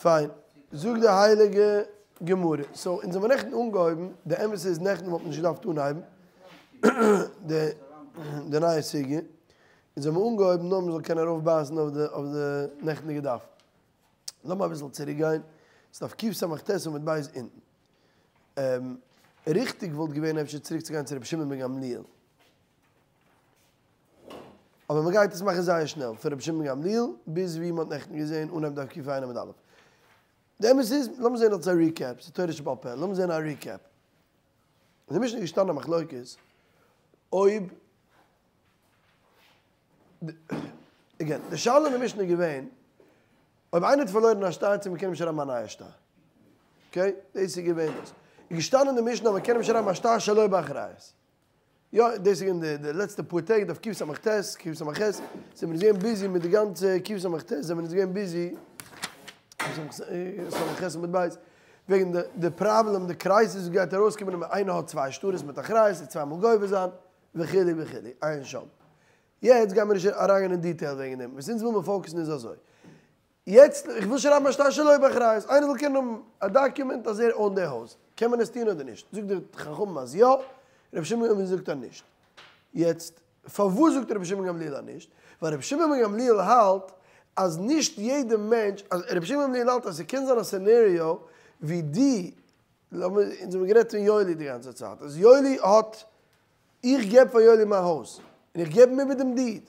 פיין, זאגט די הייליגע גמרא, סאו אונז האבן נעכטן אנגעהויבן, די אמת איז נעכטן וואלט מען נישט געדארפט אנהייבן די די נייע סוגיא, אונז האבן אנגעהויבן נאר מ'זאל קענען ארויפבייסן אויף די אויף די נעכטנדיגע דף. לאמיר אביסל צוריק גיין, ס'איז דף קס"ט עמוד ב' אונטן. ריכטיג וואלט געווען אפשר צוריק צו גיין צו רבי שמעון בן גמליאל. אבער מען גייט עס מאכן זייער שנעל, פון רבי שמעון בן גמליאל ביז ווי מען האט נעכטן געזען אנהייב דף ק"ע עמוד א'. די אמת איז, לאמיר זען אלס א ריקעפ, ס'איז תורה שבעל פה, לאמיר זען א ריקעפ. אין די משנה איז געשטאנען א מחלוקת אויב, אגעין, די שאלה אין די משנה איז געווען, אויב איינער האט פארלוירן א שטר צו מען קען אים שרייבן א נייע שטר. אקעי? דאס איז געווען דאס. איז געשטאנען אין די משנה אז מען קען אים שרייבן א שטר שלא באחריות. יא, דאס איז געווען די די לעצטע פאר טעג, דף קס"ט, קס"ח, זענען מיר געווען ביזי מיט די גאנצע קס"ט, זענען מיר געווען ביזי, קס"ח עמוד ב', וועגן די די פראבלעם, די קרייזיס וואס גייט ארויסקומען אויב איינער האט צוויי שטרות מיט אחריות, און צוויי מאל גובה זיין, וכו' וכו', עיין שם. יעצט גיימיר נישט אריינגיין אין דיטעיל וועגן דעם, וואס אונז וויל מיר פאוקוסן איז אזוי. יעצט, איך וויל שרייבן א שטר שלא באחריות, איינער זאל קענען האבן א דאקומענט אז ער אוינט די הויז, קען מען עס טון אדער נישט? זאגט די חכמים אז יא, רבי שמעון גמליאל זאגט אז נישט. יעצט, פארוואס זאגט רבי שמעון גמליאל אז נישט? ווייל רבי שמעון בן גמליאל האלט אז נישט יעדע מענטש, אז רבי שמעון גמליאל האלט אז ס'קען זיין א סענעריאו ווי די, לאמיר, אונז האבן גערעדט פון יואלי די גאנצע צייט, אז יואלי האט, איך געב פאר יואלי מיין הויז, און איך געב אים איבער דעם דיד,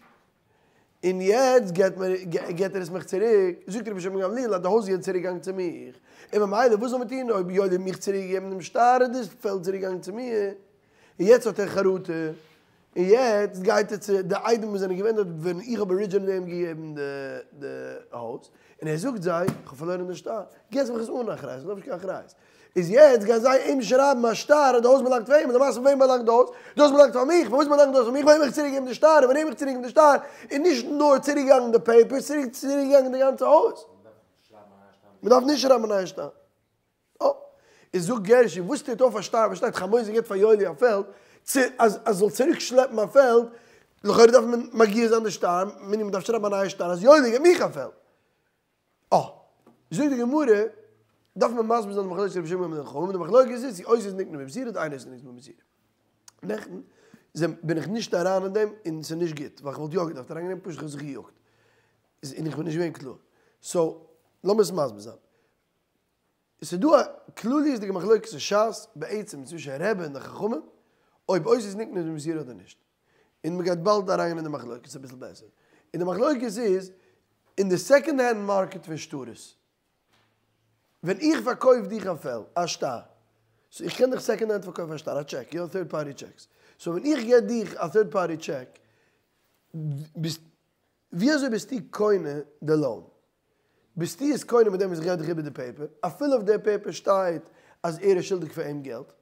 און יעצט געט מיר געט ער עס מיך צוריק, זאגט רבי שמעון גמליאל אז די הויז איז יעצט צוריק געגאנגען צו מיך, און ממילא וואס זאל מען טון אויב יואלי האט מיך צוריק געגעבן דעם שטר איז דאס פעלד צוריק געגאנגען צו מיר, און יעצט האט ער חרטה, און יעצט גייט ער צו די עדים וואס זענען געווען דארט ווען איך האב ארידזשינעלי אים געגעבן די די הויז, און ער זאגט זיי איך האב פארלוירן די שטר, געטס מיך עס אן אחריות, איך דארף נישט קיין אחריות. איז יעצט גייען זיי אים שרייבן א שטר אז די הויז באלאנגט פאר אים, למעשה פאר וועם באלאנגט די הויז? די הויז באלאנגט פאר מיך, פארוואס באלאנגט די הויז פאר מיך? ווייל ער האט מיך צוריק געגעבן די שטר, און ווען ער האט מיך צוריק געגעבן די שטר איז נישט נאר צוריק געגאנגען די פעיפערס, צוריק צוריק געגאנגען די גאנצע הויז. מען דארף נישט שרייבן א נייע שטר. אה. איז זאגט גערשי, וואס טוט אויף א שטר וואס שטייט חמוזי געבט פאר יואלי א פעלד, צו אז אז זאל צוריק שלעפן א פעלד, לכאורה דארף מען מגיה זיין די שטר, מיינט מען דארף שרייבן א נייע שטר אז יואלי געבט מיך א פעלד. אה. זאגט די גמרא, דארף מען מסביר זיין די מחלוקת רבי שמעון בן חכמים, די מחלוקת איז צו אותיות נקנו במסירה אדער אין אותיות נקנו במסירה. נעכטן בין איך נישט אריין אין דעם און ס'איז נישט גוט, ווייל כ'וואלט יא געדארפט אריינגיין אין דעם, פשוט כ'האב זיך געיאגט. און איך בין נישט געווען קלאר. סאו, לאמיר עס מסביר זיין. עס איז דא א כלליות'דיגע מחלוקת אין שס בעצם צווישן רבי און די חכמים אויב אותיות נקנו במסירה אדער נישט. און מען גייט באלד אריינגיין אין די מחלוקת אביסל בעסער. און די מחלוקת איז אין די סעקאנד הענד מארקעט פון שטרות. ווען איך פארקויף דיך א פעל, א שטר, סאו איך קען דיך סעקאנד הענד פארקויפן א שטר, א טשעק, יא, third party טשעקס. סאו ווען איך געב דיך א third party טשעק, ביסט, ווי אזוי ביסטו קונה די לאון? ביסטו עס קונה מיט דעם וואס איך געב דיך איבער די פעיפער, אפילו אויף די פעיפער שטייט אז ער איז שולדיג פאר אים געלט,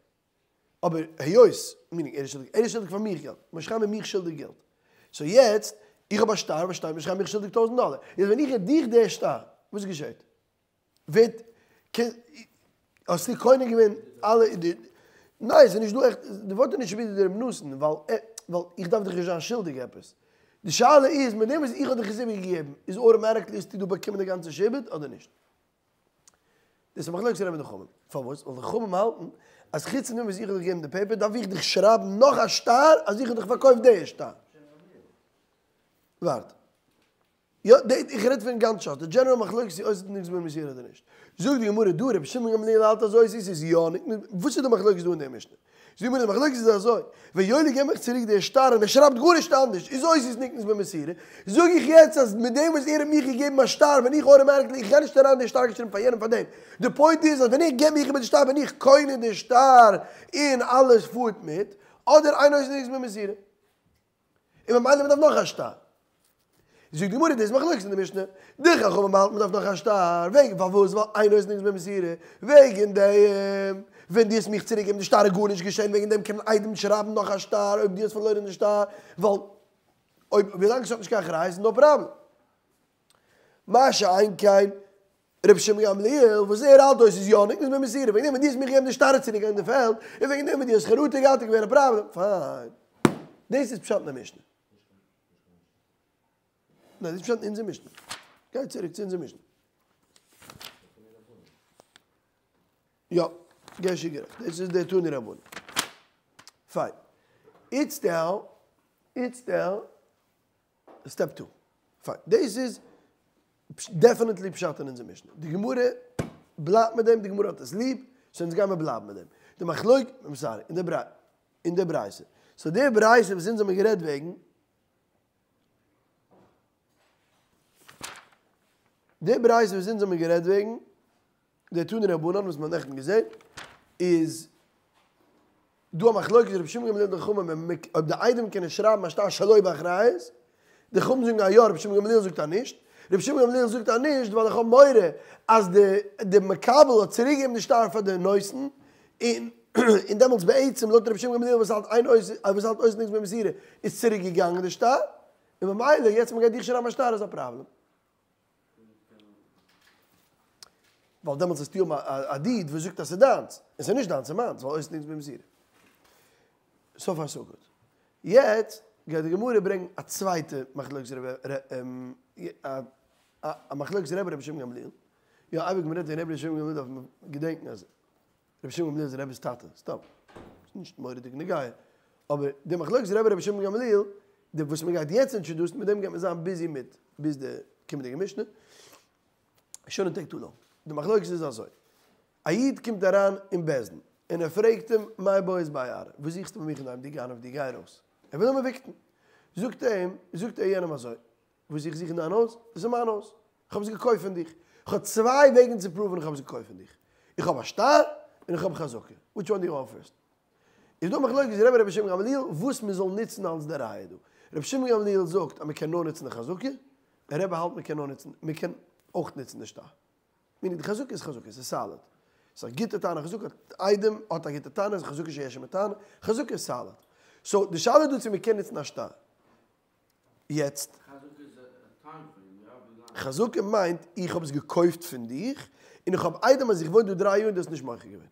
אבער היות, meaning ער איז שולדיג, ער איז שולדיג פאר מיך געלט, משה חיים איז מיך שולדיג געלט, סאו יעצט, איך האב א שטר וואס שטייט משה חיים מיך שולדיג טויזנט דאלער, יעצט ווען איך געב דיך די שטר, וואס געשעט? ווערט, האסטו קונה געווען אלע די, ניין ס'איז נישט דא עכט, די ווארט איז נישט ווי דער רבי נתן, ווייל ווייל איך דארף דיך נישט זיין שולדיג עפעס, די שאלה איז מיט דעם וואס איך האב דיך עס איבערגעגעבן, איז automatically האסטו דא באקומען די גאנצע שעבוד אדער נישט? דאס איז מחלוקת רבי און די חכמים, פארוואס? ווייל די חכמים האלטן אז חוץ פון דעם וואס איך האב דיך געגעבן די פעיפער דארף איך דיך שרייבן נאך א שטר אז איך האב דיך פארקויפט די שטר. ווארט. יא, די, איך רעד פון גאנץ שס, די דזשענעראל מחלוקת צו אותיות נקנות במסירה אדער נישט. זאגט די גמרא דא, רבי שמעון גמליאל האלט אזוי, צו ס'איז יא נקנה, וואס איז די מחלוקת דא אין די משנה? זאגט די גמרא, די מחלוקת איז אזוי, ווען יואלי געבט מיך צוריק די שטר און ער שרייבט גארנישט אנדערש, איז אותיות נקנות במסירה, זאג איך יעצט אז מיט דעם וואס ער האט מיך געגעבן א שטר בין איך automatically, איך גיי נישט אריין די שטר געשריבן פאר יענעם פאר דעם, די point איז אז ווען איך געב מיך איבער די שטר בין איך קונה די שטר און אלעס פארט מיט, אדער אין אותיות נקנות במסירה. און ממילא מ'דארף נאך א שטר. זאגט די גמרא דאס איז מחלוקת אין די משנה, די חכמים האלטן מ'דארף נאך א שטר, וועגן פארוואס ווייל אין אותיות נקנות במסירה, וועגן דעם ווען דו האסט מיך צוריק געגעבן די שטר איז גארנישט געשען וועגן דעם קען עדים שרייבן נאך א שטר אויב דו האסט פארלוירן די שטר, ווייל אויב ווילאנג ס'האט נישט קיין אחריות איז נאו פראבלעם. מה שאין כן רבי שמעון גמליאל וואס ער האלט אותיות יא נקנות במסירה, וועגן דעם ווען דו האסט מיך געגעבן די שטר איז צוריק געגאנגען די פעלד, און וועגן דעם ווען דו האסט חרטה געהאט איז געווען א פראבלעם, פיין. דאס איז פשט אין די משנה. ניין, דאס איז פשט אין אונזער משנה. גיי צוריק צו אונזער משנה. יא, געשי גערעכט. דאס איז דער תנו רבנן. פיין. איצט איצט step two. פיין. דאס איז definitely פשט אין אונזער משנה. די גמרא בלייבט מיט דעם, די גמרא האט עס ליב, so אונז גיימיר בלייבן מיט דעם. די מחלוקת, I'm sorry, אין די ברייתא, אין די ברייתא. so די ברייתא וואס אונז האבן גערעדט וועגן, די ברייתא וואס אונז האבן גערעדט וועגן, די תנו רבנן וואס מ'האט נעכטן געזען, איז דא א מחלוקת רבי שמעון גמליאל די חכמים אויב די עדים קענען שרייבן א שטר שלא באחריות, די חכמים זאגן אז יא, רבי שמעון גמליאל זאגט אז נישט, רבי שמעון גמליאל זאגט אז נישט ווייל איך האב מורא אז די די מקבל האט צוריק געגעבן די שטר פאר די נותן, און און דעמאלטס בעצם לויט רבי שמעון גמליאל וואס האלט אין עושין וואס האלט עושין נקנית במסירה איז צוריק געגאנגען די שטר, און ממילא יעצט מ'גייט דיך שרייבן א שטר איז א פראבלעם. ווייל דעמאלטס וועסטו האבן א deed וואס זאגט אז ס'איז דיינס, און ס'איז נישט דיינס, ס'איז מיינס, ווייל עושין נקנית במסירה. So far so good. יעצט גייט די גמרא ברענגן א צווייטע מחלוקת א מחלוקת רבי רבי שמעון גמליאל. יא, אייביג ווען מ'רעדט וועגן רבי רבי שמעון גמליאל דארף מען געדענקן אז רבי שמעון גמליאל איז רבי'ס טאטע, סתם. ס'איז נישט מורא'דיג נוגע. אבער די מחלוקת רבי רבי שמעון גמליאל, די וואס מ'גייט יעצט introduce ן, מיט דעם גייט מען זיין busy מיט ביז די קומענדיגע משנה. Shouldn't take too long. די מחלוקת איז אזוי. א איד קומט אריין אין בית דין, און ער פרעגט אים, מאי בעית בי ארעא, וואס זוכסטו ביי מיך אינדערהיים, דו גנב, דו גיי ארויס. ער וויל אים evict ן. זאגט אים, זאגט ער יענעם אזוי, וואס איך זוך אין דיין הויז? דאס איז מיין הויז. איך האב עס געקויפט פון דיך. איך האב צוויי וועגן צו prove ן איך האב עס געקויפט פון דיך. איך האב א שטר און איך האב חזקה. Which one do you want first? איז דא מחלוקת רבי רבי שמעון גמליאל וואס מען זאל נוצן אלס די ראיה דא. רבי שמעון גמליאל זאגט אז מען קען נאר נוצן די חזקה, און רבי האלט מען קען נאר נוצן, מען קען אויך נוצן די שטר. Meaning די חזקה איז חזקה, ס'איז solid. ס'איז א גוטע טענה, חזקה האט עדים, האט א גוטע טענה, ס'איז חזקה שיש עמה טענה, חזקה איז solid. So די שאלה איז דא צו מען קען נוצן א שטר. יעצט. חזקה איז א time frame, יא? ווי לאנג? חזקה מיינט איך האב עס געקויפט פון דיך, און איך האב עדים אז איך וואוין דא דריי יאר און דו האסט נישט מוחה געווען.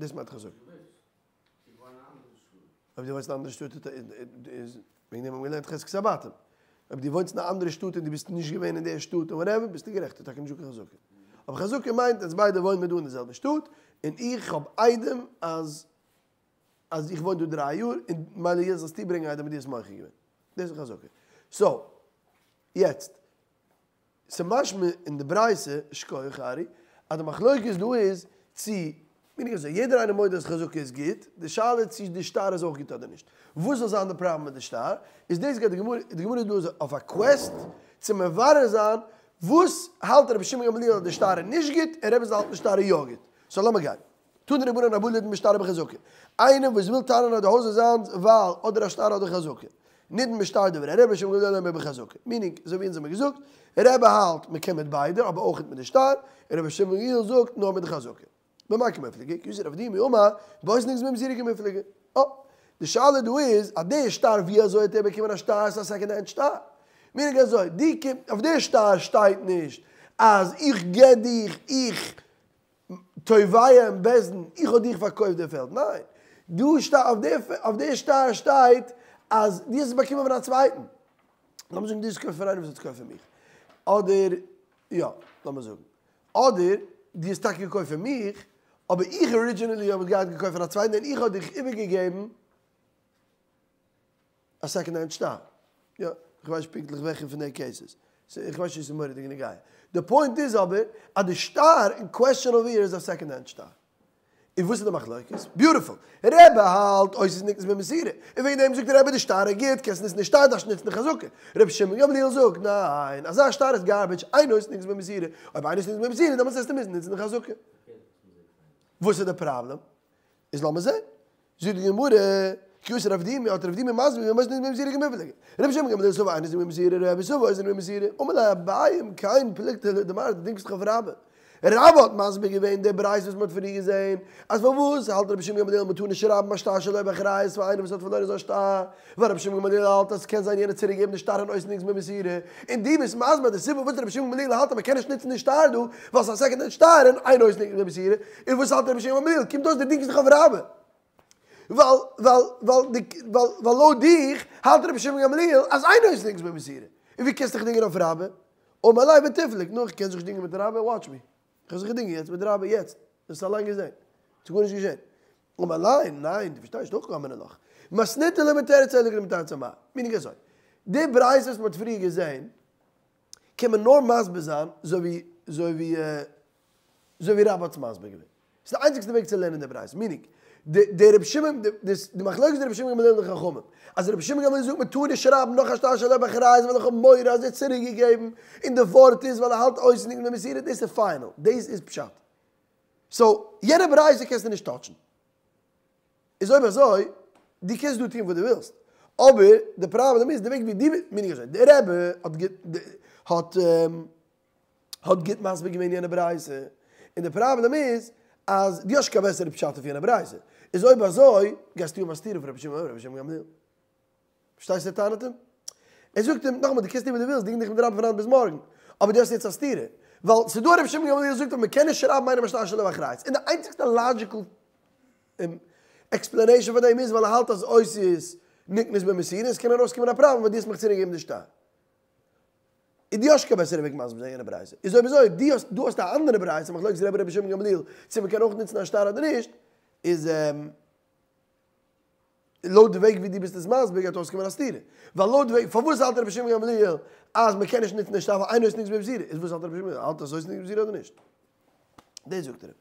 דאס מיינט חזקה. איך וואוין אין א אנדערע שטאט. אויב דו וואוינסט אין א אנדערע שטאט איז וועגן דעם האבן מיר געלערנט חזקת הבתים. אויב דו וואוינסט אין א אנדערע שטאט און דו ביסט נישט געווען אין דער שטאט און whatever, ביסטו גערעכט, איז טאקע נישטא קיין חזקה. אבער חזקה מיינט אז ביידע וואוינען מיר דא אין די זעלבע שטאט, און איך האב עדים אז אז איך וואוין דא דריי יאר, און מילא יעצט זאלסטו ברענגען עדים אז דו האסט מוחה געווען. דאס איז חזקה. So, יעצט, ס'משמע אין די ברייתא, שכוח ארי, אז די מחלוקת דא איז צו, meaning אזוי, יעדער איינער מודה אז חזקה איז גוט, די שאלה איז צו די שטר איז אויך גוט אדער נישט. וואס זאל זיין די פראבלעם מיט די שטר? איז דאס גייט די גמרא, די גמרא איז דא אויף א quest צו מברר זיין וואס האלט רבי שמעון גמליאל אז די שטר איז נישט גוט און רבי זאל האלטן די שטר איז יא גוט. So לאמיר גיין. תנו רבנן הבא לידון בשטר בחזקה. איינער וואס וויל טענה'ן אז די הויז איז זיינס ווייל אדער א שטר אדער חזקה. נידון בשטר דברי רבי שמעון גמליאל אומר בחזקה. Meaning, אזוי ווי אונז האבן געזאגט, רבי האלט מען קען מיט ביידע אבער אויך מיט די שטר, און רבי שמעון גמליאל זאגט נאר מיט די חזקה. במאי קמיפלגי, כי אתא רב דימי אמר, בעושין נקנית במסירה קמיפלגי. אה, די שאלה דא איז, אז די שטר ווי אזוי האט ער באקומען א שטר? ס'איז א second hand שטר. Meaning אזוי, די קומט, אויף די שטר שטייט נישט אז איך געב דיך, איך תובע אין בית דין, איך האב דיך פארקויפט די פעלד. ניין, דא שטייט, אויף די, אויף די שטר שטייט אז דו האסט עס באקומען פון א צווייטן. לאמיר זאגן דו האסט געקויפט פון איינעם וואס האט עס געקויפט פון מיך. אדער, יא, לאמיר זאגן. אדער, דו האסט טאקע געקויפט פון מיך, אבער איך originally האב עס געהאט געקויפט פון א צווייטן און איך האב דיך איבערגעגעבן א second hand שטר. יא, איך ווייס נישט פונקטליך וועלכע פון די cases. איך ווייס נישט צו ס'איז מורא'דיג נוגע. די point איז אבער אז די שטר אין question over here איז א second hand שטר. און וואס איז די מחלוקת? Beautiful! רבי האלט עושין נקנית במסירה. און וועגן דעם זאגט רבי די שטר איז גוט, קענסט נוצן די שטר, דארפסט נוצן די חזקה. רבי שמעון גמליאל זאגט ניין, אזא שטר איז garbage, אין עושין נקנית במסירה. אויב אין עושין נקנית במסירה דעמאלטס וועסטו מוזן נוצן די חזקה. וואס איז די פראבלעם? איז לאמיר זען. זאגט די גמרא, כי אתא רב דימי, האט רב דימי מסביר געווען בעושין נקנית במסירה קמיפלגי. רבי שמעון גמליאל סבר אין עושין נקנית במסירה, רבי סבר עושין נקנית במסירה. אמר ליה אביי אם כן פלוגתא לדמר, דו דינגסט דיך אויף רבה. רבה האט מסביר געווען די ברייתא וואס מען האט פריער געזען, אז פארוואס האלט רבי שמעון גמליאל מען טאר נישט שרייבן א שטר שלא באחריות פאר איינער וואס האט פארלוירן זיין שטר, ווייל רבי שמעון גמליאל האלט אז ס'קען זיין יענער צוריק געבן די שטר אין עושין נקנית במסירה, און דו ביסט מסביר די סיבה פארוואס רבי שמעון גמליאל האלט אז מען קען נישט נוצן די שטר דא, ווייל ס'איז א second hand שטר און אין עושין נקנית במסירה, און וואס האלט רבי שמעון גמליאל? קומט אויס דו דינגסט דיך אויף רבה. ווייל ווייל ווייל די ווייל ווייל לויט דיך האלט רבי שמעון גמליאל אז אין עושין נקנית במסירה. און ווי קענסטו דיך דינגען אויף רבה? אמר ליה ותיפלוג, נו איך קען זיך נישט דינגען מיט רבה, watch me. איך האב זיך געדינגען יעצט מיט רבה יעצט, דאס האסטו אליין געזען, ס'איז גארנישט געשען. אמר ליה, ניין, דו פארשטייסט הכי קאמינא לך. מתניתא לא מתרצא אלא לכדמתרצא מר. meaning אזוי, די ברייתא וואס מ'האט פריער געזען, קען מען נאר מסביר זיין אזוי ווי אזוי ווי אזוי ווי רבה האט עס מסביר געווען. ס'איז די איינציגסטע וועג צו לערנען די ברייתא. meaning, די רבי שמעון, די מחלוקת רבי שמעון גמליאל און די חכמים, אז רבי שמעון גמליאל זאגט מ'טאר נישט שרייבן נאך א שטר שלא באחריות ווייל איך האב מורא אז ער האט צוריק געגעבן, און די ווארט איז ווייל ער האלט אותיות נקנות במסירה, דאס איז final, דאס איז פשט. so, יענע ברייתא קענסטו נישט touch ן. איז אויב אזוי, דו קענסט דא טון וואס דו ווילסט, אבער די פראבלעם איז די וועג ווי דו meaning אזוי, דער רבי האט האט האט גוט מסביר געווען יענע ברייתא, און די פראבלעם איז אז דו האסט נישט קיין בעסערע פשט אויף יענע ברייתא, איז אויב אזוי גייסטו האבן א סתירה פון רבי שמעון רבי שמעון גמליאל. פארשטייסט ער טענה'ט אים? ער זאגט אים, נאכאמאל דו קענסט טון וואס דו ווילסט, דינג דיך מיט רבי פון היינט ביז מארגן, אבער דו האסט יעצט א סתירה, ווייל ס'איז דא א רבי שמעון גמליאל וואס זאגט אז מ'קען נישט שרייבן איינעם א שטר שלא באחריות, און די איינציגסטע logical explanation פאר דעם איז ווייל ער האלט אז אותיות נקנות במסירה, עס קען ארויסקומען א פראבלעם ווייל דו האסט מיך צוריקגעגעבן די שטר. און דו האסט נישט קיין בעסערע וועג מסביר זיין יענע ברייתא. איז אויב אזוי, דו האסט דו האסט א אנדערע ברייתא, מחלוקת רבי רבי שמעון גמליאל, צו מ'קען אויך נוצן א שטר אדער נישט, איז לויט די וועג ווי דו ביסט עס מסביר גייט אויסקומען א סתירה. ווייל לויט די וועג, פארוואס האלט רבי שמעון גמליאל אז מ'קען נישט נוצן די שטר ווייל אין אותיות נקנות במסירה? איז וואס האלט רבי שמעון גמליאל? האלט אז אותיות נקנות במסירה אדער נישט? דאס זאגט ער אים.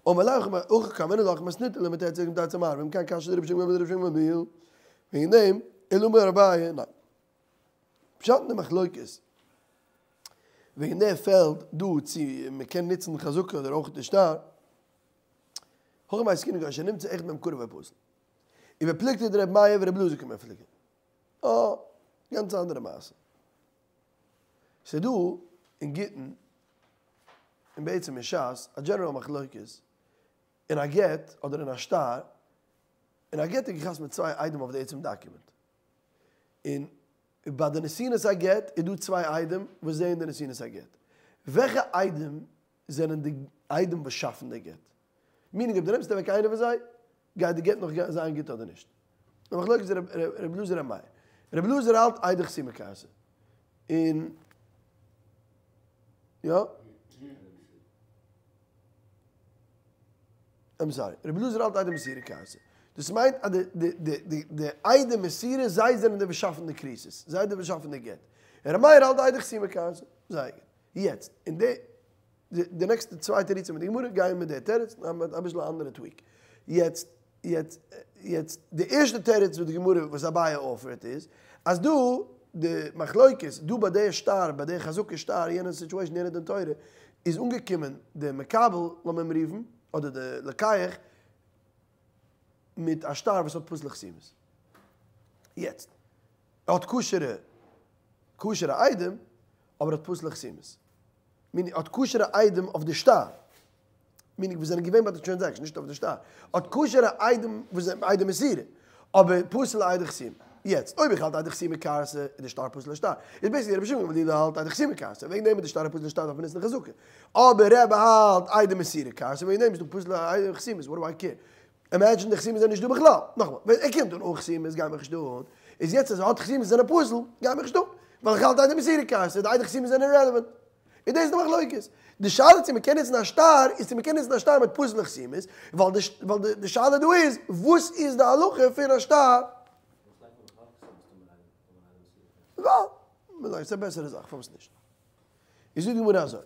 אמר ליה הכי קאמינא לך מתניתא לא מתרצא אלא לכדמתרצא מר, ואם כן קשיא דרבי שמעון גמליאל אדרבי שמעון גמליאל. וועגן דעם, אלא אמר אביי, ניין. פשט אין די מחלוקת וועגן די פעלד דא צו מ'קען נוצן חזקה אדער אויך די שטר, הכא במאי עסקינן כגון שנמצא אחד מהם קרוב או פסול. ובפלוגתא דרבי מאיר ורבי אלעזר קמיפלגי. אה, גאנץ אנדערע מעשה. ס'איז דא אין גיטין, און בעצם אין שס, א general מחלוקת, אין א גט אדער אין א שטר, אין א גט איז געחתמ'ט צוויי עדים אויף די עצם document. און ביי די נתינת הגט איז דא צוויי עדים וואס זעען די נתינת הגט. וועלכע עדים זענען די עדים וואס שאפן די גט? meaning אויב דו נעמסט אוועק איינער פון זיי, גייט די גט נאך זיין גוט אדער נישט? די מחלוקת איז ר' אלעזר ר' מאיר. ר' אלעזר האלט עדי חתימה כרתי. און יא? I'm sorry, ר' אלעזר האלט עדי מסירה כרתי. דאס מיינט אז די עדי מסירה זיי זענען די וואס שאפן די קריזיס, זיי די וואס שאפן די גט. און ר' מאיר האלט עדי חתימה כרתי. זייער גוט. יעצט, אין די די נעקסטע צוויי תירוצים מיט די גמרא גייען מיט די תירוץ, נאר מיט אביסל א אנדערע tweak. יעצט, יעצט, יעצט, די ערשטע תירוץ וואס די גמרא, וואס אביי offer ט איז, אז דא, די מחלוקת, דא ביי די שטר, ביי די חזקה שטר, יענע situation, יענע דין תורה, איז אנגעקומען די מקבל, לאמיר אים רופן, אדער די לוקח, מיט א שטר וואס האט פסול'ע חתימות. יעצט, ער האט כשר'ע, כשר'ע עדים, אבער האט פסול'ע חתימות. meaning האט כשר'ע עדים אויף די שטר. meaning וואס זענען געווען ביי די transaction, נישט אויף די שטר. האט כשר'ע עדים וואס זענען עדי מסירה. אבער פסול'ע עדי חתימה. יעצט, אויב איך האלט עדי חתימה כרתי, איז די שטר פסול'ע שטר. איז basically רבי שמעון גמליאל האלט עדי חתימה כרתי. וועגן דעם איז די שטר א פסול'ע שטר דארף מען נוצן חזקה. אבער רבי האלט עדי מסירה כרתי, וועגן דעם איז דא פסול'ע עדי חתימות. What do I care? Imagine די חתימות זענען נישט דא בכלל. נאכאמאל, ווען ער קומט אן אן חתימות גייט מיך נישט אן. איז יעצט אז ער האט חתימות זענען פסול, גייט מיך נישט אן. ווייל איך האלט עדי מסירה כרתי, די עדי חתימות זענען irrelevant. און דאס איז די מחלוקת. די שאלה צו מ'קען נוצן א שטר, איז צו מ'קען נוצן א שטר מיט פסול'ע חתימות, ווייל די ווייל די שאלה דא איז, וואס איז די הלכה פון א שטר? ווייל, מ'זאגט ס'איז א בעסערע זאך, פארוואס נישט? איז זאגט די גמרא אזוי.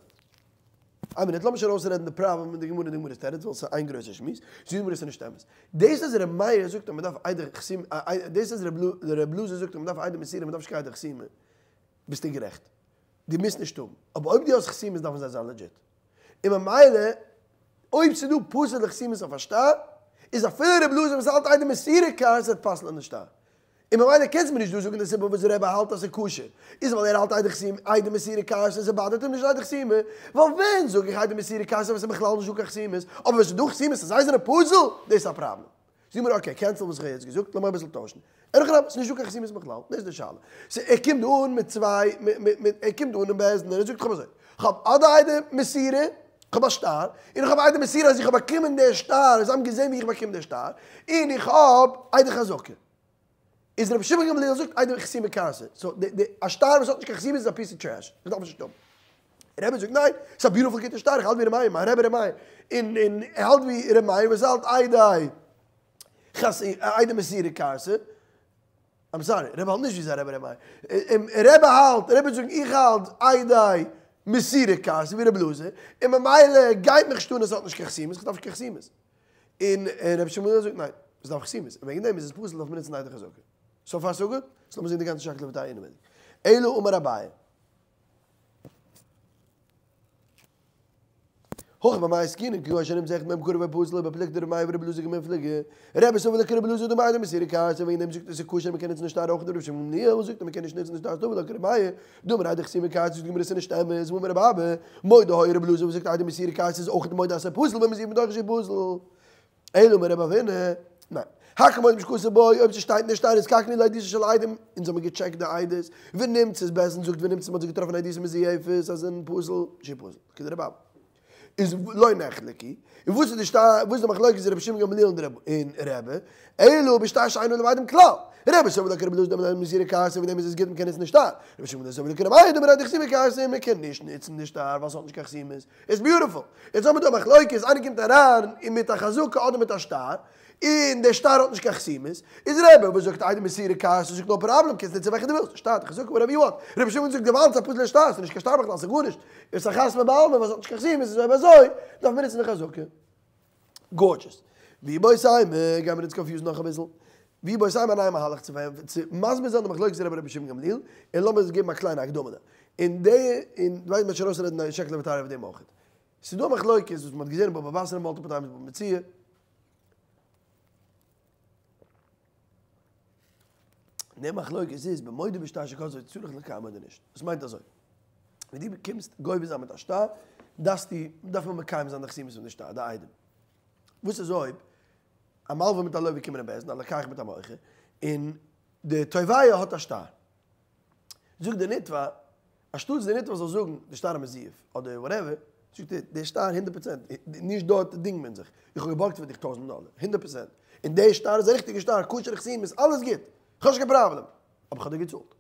איין מינוט, לאמיר שוין אויסרעדן די פראבלעם מיט די גמרא און די גמרא'ס תירוץ, ווייל ס'איז איין גרויסע שמועס. זאגט די גמרא ס'איז נישט אמת. דאס אז ר' מאיר זאגט אז מ'דארף עדי חתימה, דאס אז ר' אלעזר זאגט אז מ'דארף עדי מסירה, מ'דארף נישט קיין עדי חתימה, ביסטו גערעכט. דו מוזט נישט האבן. אבער אויב דו האסט חתימות דארפן זיי זיין legit. און ממילא, אויב ס'איז דא פסול'ע חתימות אויף א שטר, איז אפילו ר' אלעזר וואס האלט עדי מסירה כרתי וועט פסל'ען די שטר. און ממילא קענסט מיר נישט דא זאגן די סיבה וואס רבי האלט אז ס'איז כשר, איז ווייל ער האלט עדי חתימה, עדי מסירה כרתי און ס'באדערט אים נישט עדי חתימה, ווייל ווען זאג איך עדי מסירה כרתי ווען ס'איז בכלל נישט דא קיין חתימות, אבער ווען ס'איז דא חתימות און זיי זענען פסול, דאס איז א פראבלעם. זאג מיר okay, cancel וואס איך האב יעצט געזאגט, לאמיר אביסל טוישן. אין הכי נמי, ס'איז נישט דא קיין חתימות בכלל, דאס איז די שאלה. ס' ער קומט דא אן מיט צוויי, מיט, ער קומט דא אן אין בית דין און ער זאגט איך האב אזוי, כ'האב אדער עדי מסירה, כ'האב א שטר, און איך האב עדי מסירה אז איך האב באקומען די שטר, זיי האבן געזען ווי איך באקום די שטר, און איך האב עדי חזקה. איז רבי שמעון גמליאל זאגט עדי חתימה כרתי, so די א שטר וואס האט נישט קיין חתימה איז א piece of trash, איך דארף עס נישט האבן. רבי זאגט ניין, ס'איז א beautiful גוטע שטר, איך האלט ווי ר' מאיר, מיין רבי ר' מאיר, און און ער האלט ווי ר' מאיר וואס האלט עדי עדי מסירה כרתי, I'm sorry, רבי האלט נישט ווי זיין רבי ר' מאיר, רבי האלט, רבי וועט זאגן איך האלט עדי מסירה כרתי ווי רבי אלעזר, און ממילא גייט מיך נישט אן אז ס'האט נישט קיין חתימות, איך דארף נישט קיין חתימות. און רבי שמעון זאגט ניין, עס דארף חתימות, און וועגן דעם איז עס פסול דארף מען נוצן עדי חזקה. So far so good? So לאמיר זען די גאנצע שקלא וטריא אינעווייניג. אלא אמר אביי. הכא במאי עסקינן כגון שנמצא אחד מהם קרוב ופסול ובפלוגתא דרבי מאיר ורבי אלעזר קמיפלגי. רבי סבר לה כרבי אלעזר דאמר עדי מסירה כרתי וועגן דעם זאגט ער ס'איז כשר מ'קען נוצן די שטר אויך רבי שמעון גמליאל זאגט אז מ'קען נישט נוצן די שטר סבר לה כרבי מאיר דאמר עדי חתימה כרתי זאגט די גמרא ס'איז נישט אמת והאמר רבי אבא מודה היה רבי אלעזר וואס זאגט עדי מסירה כרתי איז אויך מודה אז ס'איז פסול ומזויף מתוך שהוא פסול. אלא אמר רב אבינא, ניין. הכל מודים שכתוב בו, אויב ס'שטייט אין די שטר נזקקין לעדותן של עדים, אונז האבן געטשעקט די עדות, ונמצאת בית דין זאגט ונמצאת מ'האט זיי געטראפן עדות מזויפות אז זיי זענען פסול, שהוא פסול, כדרבי אבא. איז לא נחלקו, און וואס איז די שטר, וואס איז די מחלוקת רבי שמעון גמליאל און רבי, אלא בשטר שאין עליו עדים כלל. רבי סבר לה כרבי אלעזר דאמר עדי מסירה כרתי וועגן דעם איז עס גוט מ'קען נוצן די שטר. רבי שמעון סבר לה כרבי מאיר דאמר עדי חתימה כרתי מ'קען נישט נוצן די שטר ווייל ס'האט נישט קיין חתימות. איז beautiful. יעצט האבן מיר דא א מחלוקת, איינער קומט אריין און מיט א חזקה אדער מיט א שטר, און דער שטר האט נישט קיין חתימות, איז רבי וואס זאגט עדי מסירה כרתי זאגט no problem קענסט נוצן וועלכע דו ווילסט, שטר, חזקה, whatever you want. רבי שמעון זאגט געוואלד ס'איז א פסול'ער שטר, ס'איז נישט קיין שטר בכלל, ס'איז גארנישט, איז א חתימה בעלמא וואס האט נישט קיין חתימות, איז אויב אזוי דארף מען נוצן די חזקה. Gorgeous. ואיבעית אימא, גיימיר אונז confuse ן נאך אביסל. ואיבעית אימא א נייע מהלך צו מסביר זיין די מחלוקת רבי רבי שמעון גמליאל, און לאמיר עס געבן א קליינע הקדמה דא. און די, און ווייל מ'וועט שוין אויסרעדן די שקלא וטריא אויף דעם אויך. ס'איז דא א מחלוקת וואס מ'האט געזען אין בבא בתרא multiple times בבא מציעא. די מחלוקת איז במודה בשטר שכזבו צריך לקיימו אדער נישט. דאס מיינט אזוי. ווען דו קומסט גובה זיין מיט א שטר, דארפסטו, דארף מען מקיים זיין די חתימות פון די שטר, די עדים. וואס איז אויב א מלווה מיט א לווה קומען אין בית דין, א לוקח מיט א מוכר, און די תובע האט א שטר. זאגט די נתבע, אנשטאטס די נתבע זאל זאגן די שטר איז מזויף, אדער whatever, זאגט ער, די שטר הונדערט פראצענט, נישט דארט דינגט מען זיך, איך האב געבארגט פאר דיך טויזנט דאלער, הונדערט פראצענט, און די שטר איז א ריכטיגע שטר, כשר חתימות, אלעס גוט, איך האב נישט קיין פראבלעם, אבער איך האב דיר געצאלט.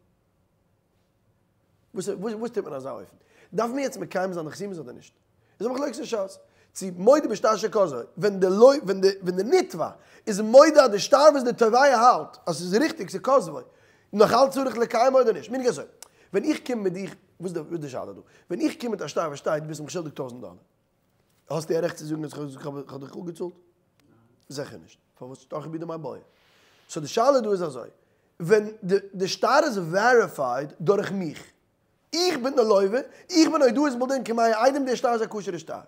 וואס וואס טוט מען אין אזא אופן? דארף מען יעצט מקיים זיין די חתימות אדער נישט? איז א מחלוקת אין שס. צו מודה בשטר שכזבו, ווען די לוי ווען די ווען די נתבע איז מודה אז די שטר וואס די תובע האלט אז ס'איז ריכטיג ס'איז כזבו, נאך אלץ צריך לקיימו אדער נישט? מיין איך אזוי, ווען איך קום מיט דיך, וואס איז די שאלה דא? ווען איך קום מיט א שטר וואס שטייט דו ביסט מיך שולדיג טויזנט דאלער, האסטו א רעכט צו זאגן אז כ'האב דיך אפגעצאלט? זיכער נישט. פארוואס שטאך איך ביי דיר? So די שאלה דא איז אזוי, ווען די שטר איז verified דורך מיך, איך בין די לווה, איך בין הודאת בעל דין כמאה עדים די שטר איז א כשר'ע שטר.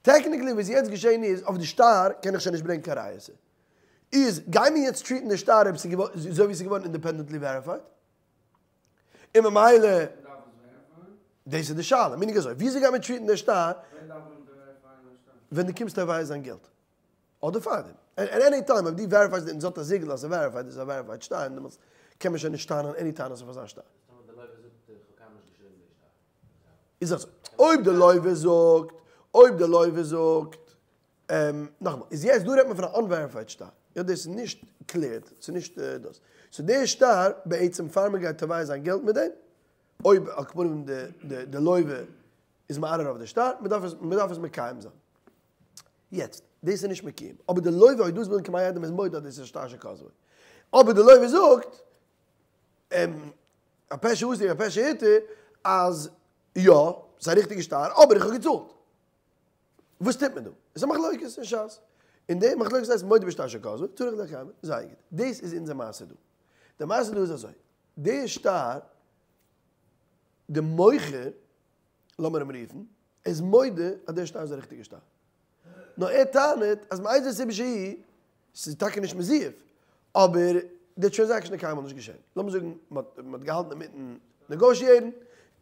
Technically וואס יעצט געשען איז, אויף די שטר קען איך שוין נישט ברענגען קיין ראיות. איז גיי מיר יעצט treat ן די שטר אויב ס'איז געווארן אזוי ווי ס'איז געווארן independently verified? און ממילא דאס איז די שאלה, מיין איך אזוי, וויאזוי גייט מען treat ן די שטר? ווען דו קומסט תובע זיין געלט. אדער פארדעם. At any time אויב דו verify סט און ס'האט א זיגל אז ס'איז verified איז עס א verified שטר און דעמאלטס קען מען שוין נישט טענה'ן any טענות אויף אזא שטר. איז אזוי, אויב די לווה זאגט, אויב די לווה זאגט, נאכאמאל, איז יעצט דא רעדט מען פון א unverified שטר, יא דאס איז נישט cleared, ס'איז נישט דאס, so דער שטר בעצם פאר מען גייט תובע זיין געלט מיט דעם, אויב על כל פנים די לווה איז מערער אויף די שטר, מען דארף עס, מען דארף עס מקיים זיין. יעצט, דאס איז נישט מקיים, אבער די לווה אויב דאס וויל כמאי עדים איז מודה אז דאס איז א שטר שכזבו. אבער די לווה זאגט, הפה שאסר הפה שהתיר, אז יא, ס'איז א ריכטיגע שטר, אבער איך האב געצאלט. וואס טוט מען דא? עס איז א מחלוקת אין שס. און די מחלוקת הייסט מודה בשטר שכזבו, צריך לקיימו. זייער גוט. דאס איז אונזער מעשה דא. די מעשה דא איז אזוי. די שטר, די מוכר, לאמיר אים רופן, איז מודה אז דער שטר איז א ריכטיגע שטר. נאר ער טענה'ט אז מאיזה סיבה שהיא, ס'איז טאקע נישט מזויף, אבער די transaction איז קיינמאל נישט געשען. לאמיר זאגן מ'האט געהאלטן אינמיטן negotiate ן,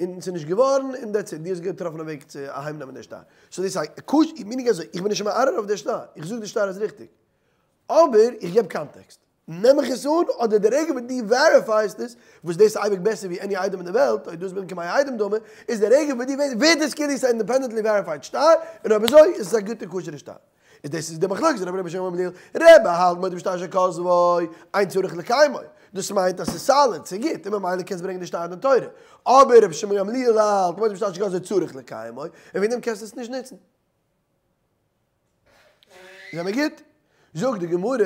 און ס'איז נישט געווארן, און that's it, דו האסט געטראפן א וועג צו אהיימנעמען די שטר. So דאס איז א קושיא, meaning אזוי, איך בין נישט מערער אויף די שטר, איך זאג די שטר איז ריכטיג, אבער איך געב context. נעם איך עס אן, אדער די רגע וואס דו verify סט עס, וואס דאס איז אייביג בעסער ווי any עדים אין די וועלט, אויב דאס בין כמאה עדים דמי, איז די רגע וואס דו ווערט עס כאילו עס איז א independently verified שטר, און אויב אזוי איז עס א גוטע כשר'ע שטר. איז דאס איז די מחלוקת רבי רבי שמעון גמליאל, רבי האלט מודה בשטר שכתבו, אין צריך לקיימו, דאס מיינט אז ס'איז solid, ס'איז גוט, און ממילא קענסט ברענגען די שטר דין תורה. אבער רבי שמעון גמליאל האלט מודה בשטר שכתבו צריך לקיימו, און וועגן דעם קענסטו עס נישט נוצן. זעמיר גוט? זאגט די גמרא,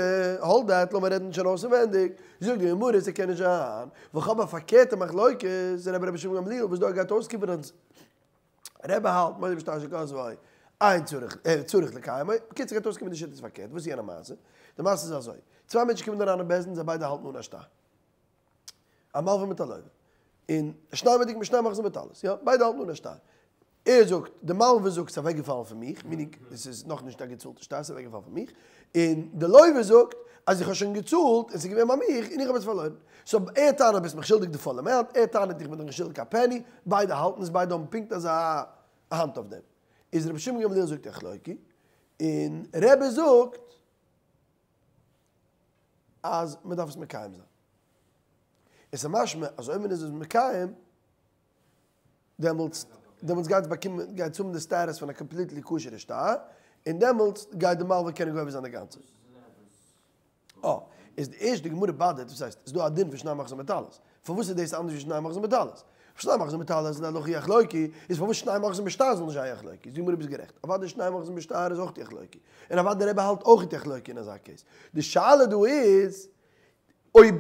hold that, לאמיר רעדן שוין אויסענווענדיג, זאגט די גמרא, ס'קען נישט זיין, ווייל כ'האב א פארקערטע מחלוקת, רבי רבי שמעון גמליאל וואס דא גייט אויסקומען אז רבי האלט מודה בשטר שכתבו אין צריך צריך לקיימו, בקיצור גייט אויסקומען די שיטה איז פארקערט, וואס איז יענע מעשה? די מעשה איז אזוי, צוויי מענטשן קומען אריין אין בית דין זיי ביידע האלטן אן א שטר, א מלווה מיט א לווה, און שניהם מודים בשני מחזין בטלית, יא, ביידע האלטן אן א שטר, ער זאגט, די מלווה זאגט ס'איז אוועקגעפאלן פון מיך, meaning עס איז נאכנישט א געצאלטע שטר, ס'איז אוועקגעפאלן פון מיך, און די לווה זאגט אז איך האב שוין געצאלט און ס'איז געווען ביי מיך און איך האב עס פארלוירן. so ער טענה'ט ביסט מיך שולדיג די full amount, ער טענה'ט איך בין דיך נישט שולדיג קיין penny, ביידע האלטן עס, ביידע האבן פונקט אזא האנט אויף דעם. איז רבי שמעון גמליאל זאגט יחלוקו, און רבי זאגט אז מ'דארף עס מקיים זיין. עס איז משמע אז אויב מען איז עס מקיים, דעמאלטס דעמאלטס גייט עס באקומען גייט עס האבן די status פון א completely כשר'ע שטר, און דעמאלטס גייט די מלווה קענען גובה זיין די גאנצע. אה, איז די ערשטע גמרא באדערט, וואס הייסט, איז דא א דין פון שני מחזין בטלית? פארוואס איז דאס אנדערש ווי שני מחזין בטלית? שני מחזין בטלית איז להלכה יחלוקו, איז פארוואס שני מחזין בשטר זאל נישט זיין יחלוקו? איז די גמרא ביסט גערעכט, אוודאי שני מחזין בשטר איז אויך יחלוקו, און אוודאי רבי האלט אויך יחלוקו אין אזא case. די שאלה דא איז, אויב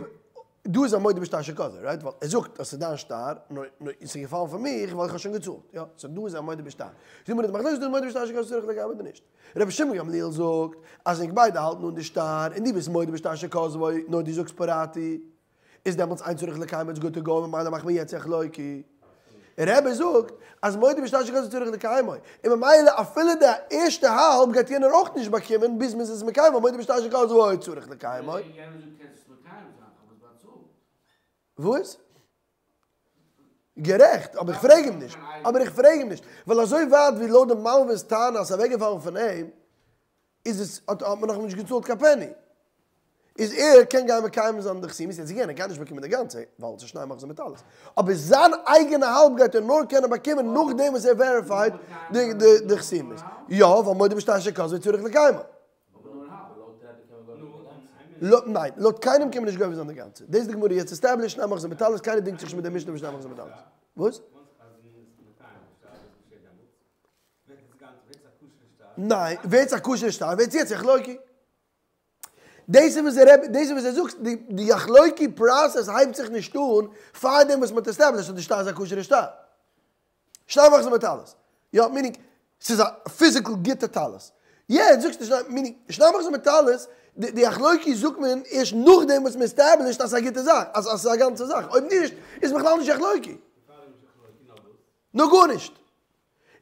דא איז א מודה בשטר שכתבו, right? ווייל ער זאגט אז ס'איז דיין שטר, נאר ס'איז געפאלן פון מיך ווייל איך האב שוין געצאלט, יא? so דא איז א מודה בשטר. זאג מיר, די מחלוקת איז דא מודה בשטר שכתבו צריך לקיימו אדער נישט? רבי שמעון גמליאל זאגט אז ענק ביידע האלטן אן די שטר און דו ביסט מודה בשטר שכתבו, נאר דו זאגסט פרעתי, איז דעמאלטס אין צריך לקיימו it's good to go ממילא מאכט מען יעצט יחלוקו. רבי זאגט אז מודה בשטר שכתבו צריך לקיימו, און ממילא אפילו די ערשטע האלב גייט יענער אויך נישט באקומען ביז מ'איז עס מקיים ווייל מודה בשטר שכתבו צריך לקיימו. וואס? גערעכט, אבער איך פרעג אים נישט, אבער איך פרעג אים נישט, ווייל אזוי ווייט ווי לויט די מלווה'ס טענה אז ס'איז אוועקגעפאלן פון אים, איז עס, האט מען נאך נישט געצאלט קיין penny. איז ער קען גיין מקיים זיין די חתימות, יעצט again ער גייט נישט באקומען די גאנצע, ווייל ס'איז שני מחזין בטלית. אבער זיין אייגענע האלב גייט ער נאר קענען באקומען נאכדעם וואס ער verified די חתימות. יא, ווייל מודה בשטר שכתבו צריך לקיימו. ניין, לויט קיינעם קען מען נישט גובה זיין די גאנצע. דאס איז די גמרא יעצט established, שני מחזין בטלית, קיינער דינגט זיך נישט מיט די משנה פון שני מחזין בטלית. וואס? ניין, ווערט א כשר'ע שטר, ווערט יעצט יחלוקו. דאס איז וואס דער רבי, דאס איז וואס ער זאגט, די יחלוקו process הייבט זיך נישט אן פארדעם וואס מ'האט established אז די שטר איז א כשר'ע שטר. שני מחזין בטלית. יא, meaning, ס'איז א physical גוטע טלית. יעצט זאגסטו שני, meaning, שני מחזין בטלית, די יחלוקו זאגט מען ערשט נאכדעם וואס מ'עסטעבלישט אז ס'איז א גוטע זאך, אז ס'איז א גאנצע זאך. אויב נישט, איז בכלל נישט יחלוקו. נאר גארנישט.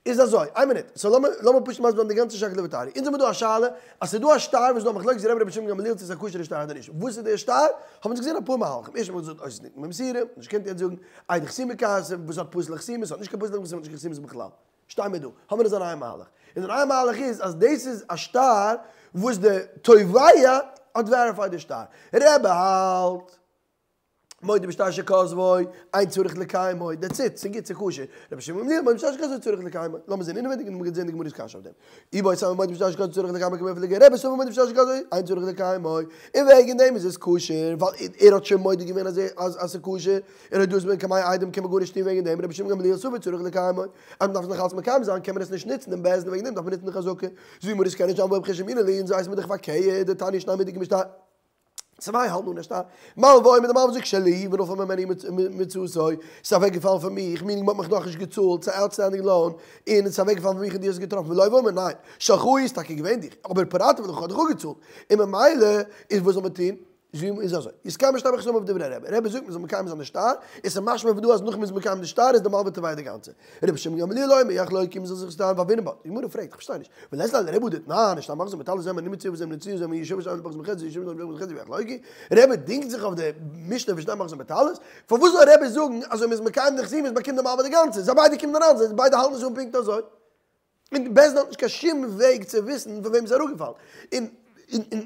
איז אזוי, איין מינוט, so לאמיר לאמיר פשוט מסביר זיין די גאנצע שקלא וטריא. אונז האבן דא א שאלה, אז ס'איז דא א שטר וואס איז דא א מחלוקת רבי רבי שמעון גמליאל צו ס'איז א כשר'ע שטר אדער נישט. וואס איז דער שטר? האבן אונז געזען אפאר מהלכים. ערשט האט מען געזאגט אותות ניתנו במסירה, נישט געקענט יעצט זאגן, עדי חתימה קאתי, וואס האט פסול'ע חתימות, האט נישט קיין פסול'ע חתימות, האט נישט קיין חתימות בכלל. שטיי מיר דא, האבן מיר אזא נייע מהלך. און דער נייע מהלך איז אז דאס איז א שטר וואס די תובע האט verified די שטר. רבי האלט. מודה בשטר שכתבו, אין צריך לקיימו, that's it, ס'גוט, ס'כשר. רבי שמעון גמליאל, מודה בשטר שכתבו צריך לקיימו. לאמיר זען אינעווייניג און מ'גייט זען די גמרא'ס קשיא אויף דעם. איבעית אימא מודה בשטר שכתבו צריך לקיימו קמיפלגי רבי סבר מודה בשטר שכתבו, אין צריך לקיימו. און וועגן דעם איז עס כשר, ווייל ער האט שוין מודה געווען אז אז ס'כשר, און אויב דאס איז קמי עדים קען מען גארנישט טון וועגן דעם, רבי שמעון גמליאל סבר צריך לקיימו. אז מ'דארף עס נאך אלץ מקיים זיין קען מען עס נישט נוצן אין בית דין וועגן דעם דארף מען נוצן די חזקה. זאגט די גמרא ס'קען נישט זיין והא איפכא שמעינן להו אונז ווייסן מיר דאך פארקערט, דתניא שנים מודים בשטר. צוויי האלטן אן א שטר. מלוה אומר די מלווה זאגט שלי ונפל ממני ומצאתו, ס'איז אוועקגעפאלן פון מיך, meaning מ'האט מיך נאכנישט געצאלט, ס'איז א outstanding loan, און ס'איז אוועקגעפאלן פון מיך און דו האסט עס געטראפן, ולוה אומר ניין, שלך איז טאקע געווען דיך, אבער פרעתיו לך האט דיך אפגעצאלט, און ממילא איז וואס זאל מען טון? איז אזוי, יתקיימו שטר בחותמיו דברי רבי, רבי זאגט מ'זאל מקיים זיין די שטר, און ס'איז משמע פון דא אז נאך מ'איז מקיים די שטר איז די מלווה תובע די גאנצע. רבי שמעון גמליאל אומר יחלוקו מ'זאל זיך סתם פארווינען בה. די גמרא פרעגט, איך פארשטיי נישט, ולית ליה לרבי הא דתנן, שני מחזין בטלית זה אומר אני מציאה וזה מציאה זה אומר ישוב ושם מחזין בחצי ישוב ושם מחזין בחצי ויחלוקו, רבי דינגט זיך אויף די משנה פון שני מחזין בטלית, פארוואס זאל רבי זאגן אז אויב מ'איז מקיים די חתימות באקומט די מלווה די גאנצע, זיי ביידע קומען אריין, זיי ביידע האלטן עס אן פונקט אזוי. און בית דין האט נישט קיין שום וועג צו וויסן פון וועם ס'איז אראפגעפאלן. און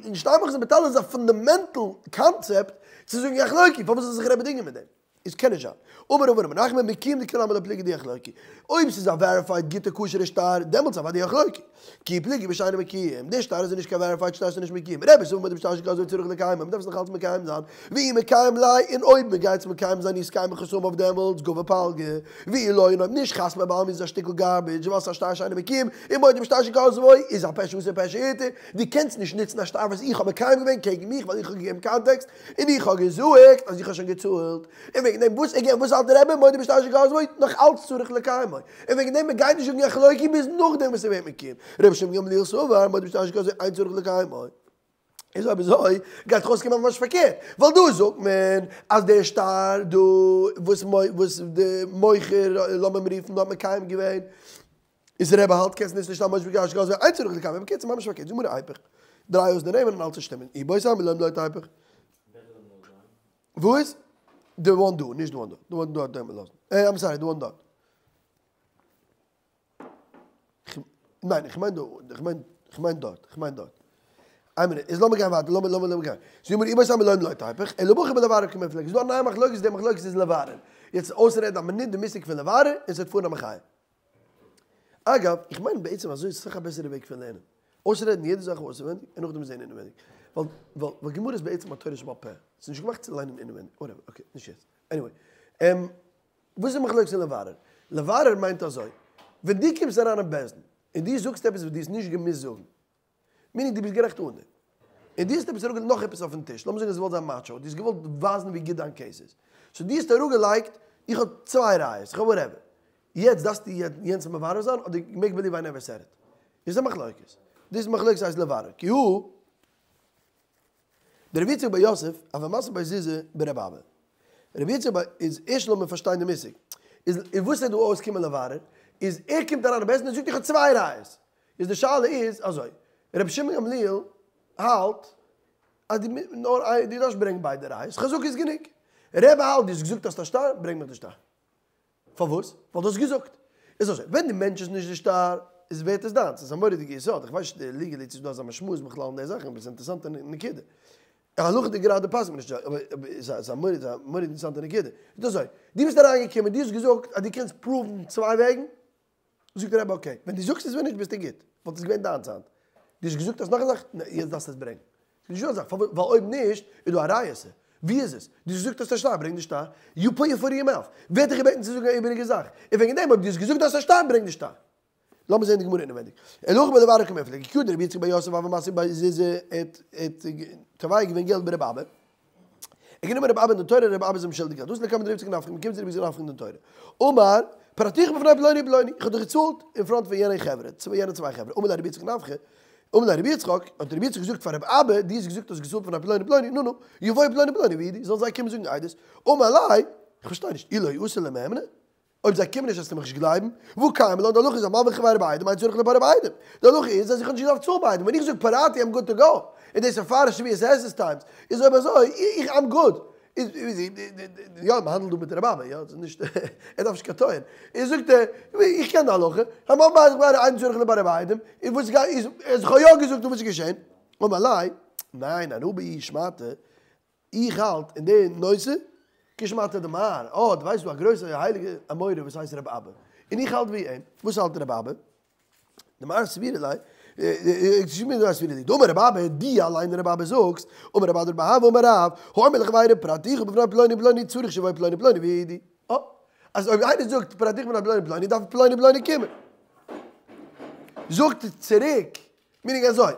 און שני מחזין בטלית איז א fundamental concept צו זאגן יחלוקו, פארוואס זאל זיך רבי דינגען מיט דעם? איז קען נישט זיין. אמר רבא רב נחמן מקוים דכולי עלמא לא פליגי דיחלוקו. אויב ס'איז א verified גוטע כשר'ע שטר, דעמאלטס אוודאי יחלוקו. כי פליגי בשאינו מקוים. די שטר איז נישט קיין verified שטר ס'איז נישט מקוים. רבי סבר מודה בשטר שכתבו צריך לקיימו, מ'דארף עס נאך אלץ מקיים זיין. ואי מקיים ליה, און אויב מ'גייט עס מקיים זיין יתקיים בחותמיו דעמאלטס גבי פלגא. ואי לא און אויב נישט חתמיה בעלמא איז עס א שטיקל garbage ווייל ס'איז א שטר שאינו מקוים, און מודה בשטר שכתבו איז הפה שאסר הפה שהתיר. דו קענסט נישט נוצן א שטר וואס איך האב מקיים געווען קעגן מיך ווייל איך האב געגעבן context. און איך האב געזאגט אז איך האב שוין געצאלט, און וועגן דעם וואס again וואס האלט דער רבי מודה בשטר שכתבו נאך אלץ צריך לקיימו, און וועגן דעם מען גייט נישט זאגן יחלוקו ביז נאכדעם וואס ס'ווערט מקוים, רבי שמעון גמליאל סבר מודה בשטר שכתבו אין צריך לקיימו. איז אויב אזוי גייט דאך אויסקומען ממש פארקערט, ווייל דא זאגט מען אז דער שטר דא וואס וואס די מוכר לאמיר אים רופן דא האט מקיים געווען, איז רבי האלט קענסט נישט נישט ממש בגלל שגז איין צריך לקיימו, בקיצור ממש פארקערט, זאג מיר איפך, דריי אויס די נעמען און אלץ וועט שטימען, איבעית אימא לעולם לא תיפוך. וואו איז? די one דא, נישט די one דא, די one דא האט דער לאזן, אה I'm sorry די one דארט. ניין איך מיין דא, איך מיין איך מיין דארט, איך מיין דארט. איין מינוט, איז לאמיר גיין ווייטער, לאמיר לאמיר לאמיר גיין. זאג מיר איבעית אימא לעולם לא תיפוך, אלא הכא בלברר קמיפלגי, איז דא א נייע מחלוקת, די מחלוקת איז לברר. יעצט אויסרעדן א מינוט די מושג פון לברר, און ס'וועט פארן א מחיה. אגב, איך מיין בעצם אזוי איז אסאך א בעסערע וועג פון לערנען. אויסרעדן יעדע זאך אויסענווענדיג און נאכדעם זען אינעווענדיג. ווייל ווייל גמרא איז בעצם א תורה שבעל פה. ס'איז נישט געמאכט צו ליינען אינעווענדיג. Whatever, okay, נישט יעצט. Anyway. וואס איז מחלוקת אין לברר? לברר מיינט אזוי, ווען דו קומסט אריין אין בית דין און דו זאגסט עפעס וואס דו האסט נישט געמוזט זאגן, meaning דו ביסט גערעכט אן דעם, און דו האסט עפעס אראפגעלייגט נאך עפעס אויפן טיש, לאמיר זאגן האסט געוואלט זיין macho, דו האסט געוואלט ווייזן ווי גוט דיין case איז, so דו האסט אראפגעלייגט, איך האב צוויי ראיות, איך האב whatever, יעצט דארפסטו יענץ מברר זיין אדער make believe I never said it? איז א מחלוקת. דאס מחלוקת הייסט לברר, כי הוא דרבי יצחק בר יוסף, הוה מסי בי זוזי ברבי אבא. רבי יצחק בר איז ערשט לאמיר פארשטיין די מושג. איז וואס איז דא אויסקומען לברר? איז ער קומט אריין אין בית דין און זאגט איך האב צוויי ראיות. איז די שאלה איז אזוי, רבי שמעון גמליאל האלט אז די נאר איין דו דארפסט ברענגען ביידע ראיות, חזקה איז גענוג. רבי האלט דו האסט געזאגט האסט א שטר, ברענג מיך די שטר. פארוואס? ווייל דו האסט געזאגט. איז אזוי, ווען דו mention סט נישט די שטר, איז ווערט עס דיינס. ס'איז א מורא'דיגע יסוד, איך ווייס נישט legally צו ס'איז דא אזא משמעות בכלל אין די זאכן, אבער ס'איז א אינטערעסאנטע נקודה. הלכה'דיג גראדע פאסט מיר נישט, אבער ס'איז א מורא'דיג אינטערעסאנטע נקודה. איז אזוי, דו ביסט אריינגעקומען, דו האסט געזאגט אז דו קענסט prove ן צוויי וועגן, זאגט דער רבי okay, ווען דו זאגסט עס ווען נישט ביסטו גוט, וואלט עס געווען דיינס היינט. דו האסט געזאגט אז נאך א זאך, יעצט דארפסטו עס ברענגען. ס'איז נישטא אזא זאך, פארוואס? ווייל אויב נישט איז דא א ריעותא. ווי איז עס? דו האסט געזאגט האסט א שטר, ברענג די שטר. You put your foot in your mouth. ווער האט דיך געבעטן צו זאגן א איבעריגע זאך? און וועגן דעם אויב דו האסט געזאגט האסט א שטר, ברענג די שטר. לאמיר זען די גמרא אינעווענדיג. אלא הכא בלברר קמיפלגי, כי הא דרבי יצחק בר יוסף הוה מסי בי זוזי האט תובע געווען געלט ביי רבי אבא. ער גענומען רבי אבא אין די תורה, רבי אבא איז אים שולדיג געלט. דאס לקמיה דרבי יצחק נפחא, מ'קומט צו רבי יצחק נפחא אין די תורה. אמר, פרעתיך בפני פלוני ופלוני, איך האב דיך געצאלט אין front פון יענע חברה, יענע צוויי חברה. אמר ליה רבי יצחק נפחא, אמר ליה רבי יצחק, האט רבי יצחק געזאגט פאר רבי אבא, דו האסט געזאגט האסט געצאלט פון פלוני ופלוני, נו נו, יבואו פלוני ופלוני ויעידו, זאלן זיי קומען זאגן עדות. אמר ליה, איך פארשטיי נישט, אי לא אתו לא מהימנא? אויב זיי קומען נישט וועסטו מיך נישט גלייבן? והא קיימא לן, די הלכה איז המלוה חבירו בעדים אין צריך ליפרע בעדים. די הלכה איז אז איך האב נישט געדארפט צאלן בעדים, ווען איך זאג פרעתי I'm good to go, און דאס איז פאר שבועת עשות times, איז אויב אזוי איך I'm good. איז יא מען האנדלט דא מיט רבי אבא יא, ס'איז נישט ער דארף נישט קיין טוען. איז זאגט ער, איך קען די הלכה, המלוה חבירו אין צריך ליפרע בעדים, און וואס גייט איז איך האב יא געזאגט און וואס איז געשען? אמר ליה, ניין אנא בהאי שמעתא, איך האלט אין די נושא כשמעתא דמר, אה דו ווייסט דא א גרויסע הייליגע אמורא וואס הייסט רבי אבא, און איך האלט ווי אים, וואס האלט רבי אבא? דמר סבירא ליה, דמר סבירא ליה, דאמר רבי אבא, דו אליין רבי אבא זאגסט, אמר רב אדא בר אהבה אמר רב, האומר לחבירו פרעתיך בפני פלוני ופלוני צריך שיבואו פלוני ופלוני ויעידו. אה, אז אויב איינער זאגט פרעתיך בפני פלוני ופלוני דארף פלוני ופלוני קומען. זאגט צוריק meaning אזוי,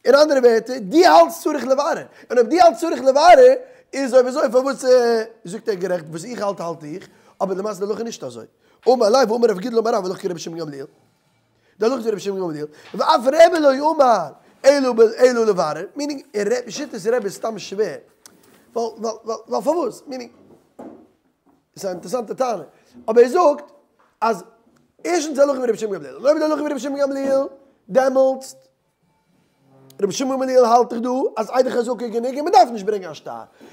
אין אנדערע ווערטער, דו האלטסט צריך לברר, און אויב דו האלטסט צריך לברר, איז אויב אזוי פארוואס זאגט ער גערעכט, וואס איך האלט האלט איך, אבער למעשה די הלכה איז נישט אזוי. אמר ליה ואמר רב גידל אמר רב הלכה כרבי שמעון גמליאל, די הלכה איז ווי רבי שמעון גמליאל, ואף רבי לא אמר אלא לברר, meaning שיטת רבי איז סתם שווער, ווייל פארוואס, meaning. ס'איז א אינטערעסאנטע טענה, אבער ער זאגט אז ערשטנס הלכה ווי רבי שמעון גמליאל, און אויב די הלכה ווי רבי שמעון גמליאל, דעמאלטס רבי שמעון גמליאל האלט דאך דא אז עדי חזקה איז גענוג און מ'דארף נישט ברענגען א שטר,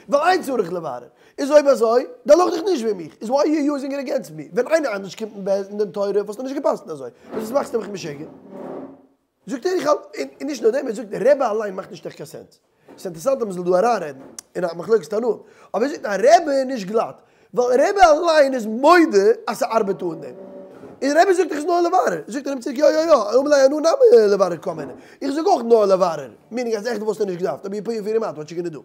ווייל אין צריך לברר, איז אויב אזוי, די הלכה איז דאך נישט ווי מיך, איז why you using it against me? ווען איינער אנדערש קומט אין בית דין תורה וואלסטו נישט געפסקנט אזוי, וואס מאכסטו מיך משוגע? זאגט ער איך האלט, און נישט נאר דעם, ער זאגט דער רבי אליין מאכט נישט עכט קיין sense. ס'איז אינטערעסאנט אז מ'זאל דא אריינרעדן אין א מחלוקת תנאים, אבער ער זאגט א רבי איז נישט גלאט. ווייל רבי אליין איז מודה אז ס'ארבעט אן דעם. און רבי זאגט דאך איז נאר לברר. זאגט ער אים צוריק יא יא יא, אמר ליה אנא נמי לברר קאמינא. איך זאג אויך נאר לברר. מיענינג אז עכט וואלסטו נישט געדארפט, אבער יו פוט יור פיט אין מאוט, וואט יו גאנא דו.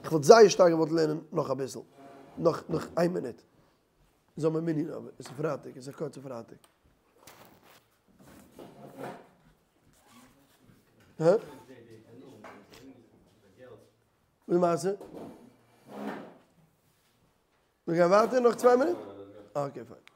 איך וואלט זייער שטארק געוואלט לערנען נאך אביסל. נאך נאך איין מינוט. זאל מען מנין אבער עס איז פרייטאג, עס איז א קורצע פרייטאג. הא? וואס מעשה? מיר גייען ווייטער נאך צוויי מינוט? okay fine.